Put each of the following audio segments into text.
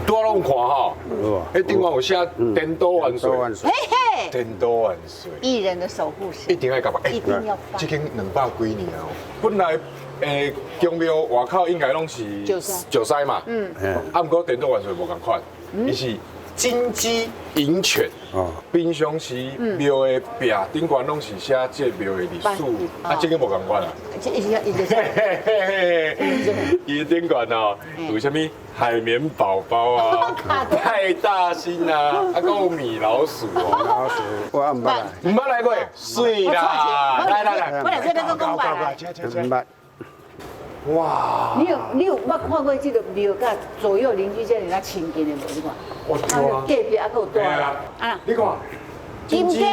拄仔攏有看吼，彼頂懸有寫顛倒萬歲，嘿嘿，顛倒萬歲，藝人的守護神，一定愛共拜，一定要拜。這間200幾年哦，本來宮廟外口應該攏是石獅嘛，啊，毋過顛倒萬歲無仝款，伊是金雞銀犬，平常時廟的壁頂懸攏是寫這廟的歷史，啊，這個無仝款啊。伊頂懸哦，有啥物海綿寶寶啊，派大星啊，啊，閣有米老鼠哦。老鼠，我毋捌來，毋捌來過，媠啦！來來來，我兩歲那個講白，毋捌。哇！你有捌看過這個廟佮左右鄰居這爾親近的無？你看，我啊，隔壁還閣有蹛啊，你看，金雞，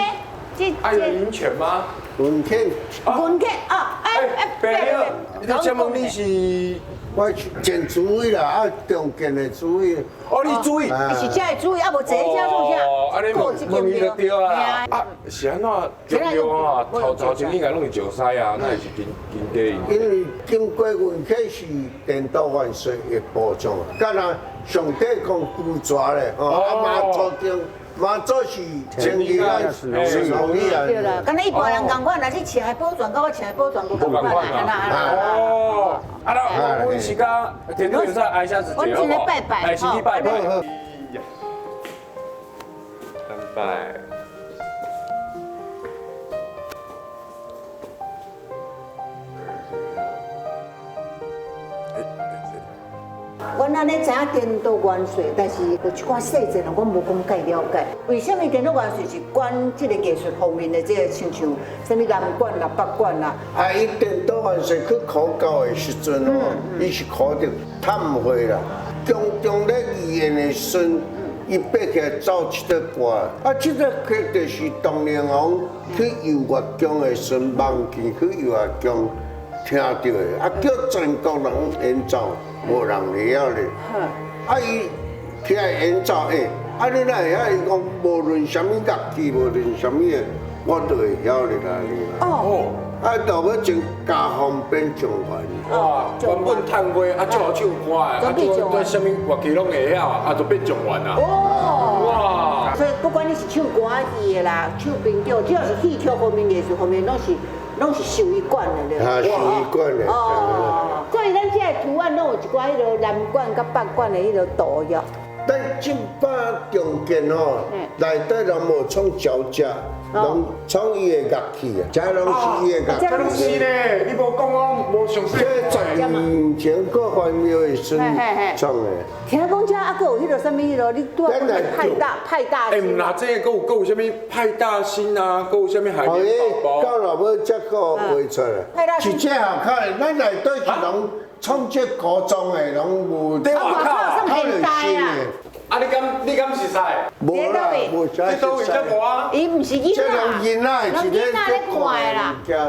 這還有鷹犬嗎？雲犬，雲犬啊！哎哎，伯你好，你請問你是？我是前主委啦，啊，重建的主委。哦，你主委，你是這的主委，啊，無坐這做啥？哦，按呢問問伊就對啊。啊，是按怎？宮廟啊，頭頭前應該攏是石獅啊，哪會是金金雞？因為經過雲溪是顛倒萬歲的保障，敢若上帝講孤蛇咧，吼，啊媽祖頂。媽祖是正義啊，是公義啊。對啦，敢若一般人仝款，若你請的寶鑽，佮我請的寶鑽無仝款啊。哦，啊，那阮是講天主教愛下子我先來拜拜，來先去拜拜。拜拜。阮按呢知影顛倒元帥，但是有一寡細節，阮無講介了解。為啥物顛倒元帥是管這個藝術方面的？這個親像啥物南管啦、北管啦。啊，伊顛倒元帥去考究的時陣哦，伊是考著探會啦。宮中咧議演的時陣，伊爬起來奏這個歌，啊，這個曲就是當年王去遊月宮的時陣，夢見去遊月宮聽著的，啊，叫全國人演奏。無人會曉咧，啊伊起來演奏，欸，啊你哪會曉？伊講無論啥物樂器，無論啥物的，我都會曉咧啦。哦，啊到尾真加方變狀元。哇，原本探花啊，足會唱歌的，啊，做啥物樂器攏會曉，啊，就變狀元啊。哦，哇！所以不管你是唱歌仔戲的啦，唱平調，只要是戲曲方面、藝術方面，攏是受伊管的對。啊，受伊管的。哦，所以咱這个圖案攏有一寡彼个南管佮北管的彼个圖樣。咱這擺重建吼，內底攏無創招架，攏創伊的樂器啊，這攏是伊的樂器。這攏是咧，你無講我無詳細。這10年前閣翻廟的時陣創的。聽講這猶閣有彼个啥物彼个，你拄仔講派大派大星。欸，毋若這個閣有閣有啥物派大星啊，閣有啥物海綿寶寶。到落尾才閣畫出來。是這下口的，咱內底是攏創這古裝的，攏無。對外口，較新的。啊！你敢熟似？無啦，無啥。你佗位才無啊？伊毋是囡仔，這攏囡仔是咧看的物件。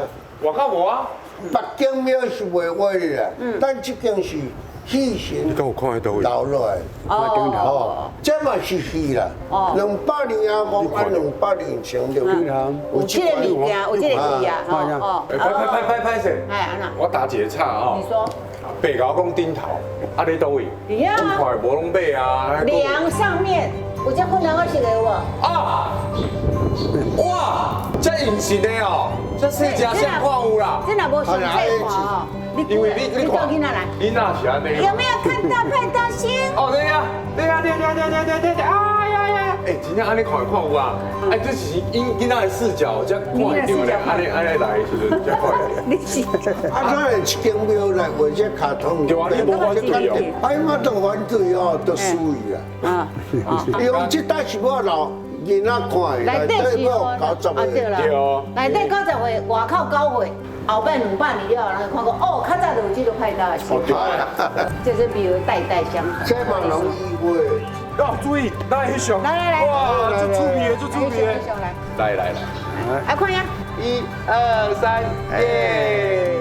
外口無啊？北京廟是袂畫的啦，咱這間是戲神留落來。哦，這嘛是戲啦。200年啊，講按200年前就有。有這個物件，有這個戲啊。哦。歹歹歹歹歹勢。哎，按怎？我打一個岔哦。你說。白甲我講頂頭，啊你佗位？佇遐啊。看無攏買啊。梁上面有這困難我識的有無？啊！哇，這現實的哦，這細隻相看有啦。這若無詳細看哦。因為你看，囡仔來，囡仔是按呢。有沒有看到派大星？哦，對呀，對呀，對對對對對對，哎呀呀！哎，真正按呢看會看有啊，哎，這是𪜶囡仔的視角才看會著咧，按呢按呢來的時陣才看會著。你是啊，咱會一間廟來畫這卡通，對啊，你無反對哦。啊，我都反對哦，就輸伊啦。啊，伊講這代是我老囡仔看的，內底是90歲。對啦，內底90歲，外口9歲。後擺200年了，人看過哦，較早就有這個派大星，這是廟代代相傳。這嘛攏意會。哦，注意，來翕相。來來來。哇，這趣味的，這趣味的。來來來。來看下。一二三，耶！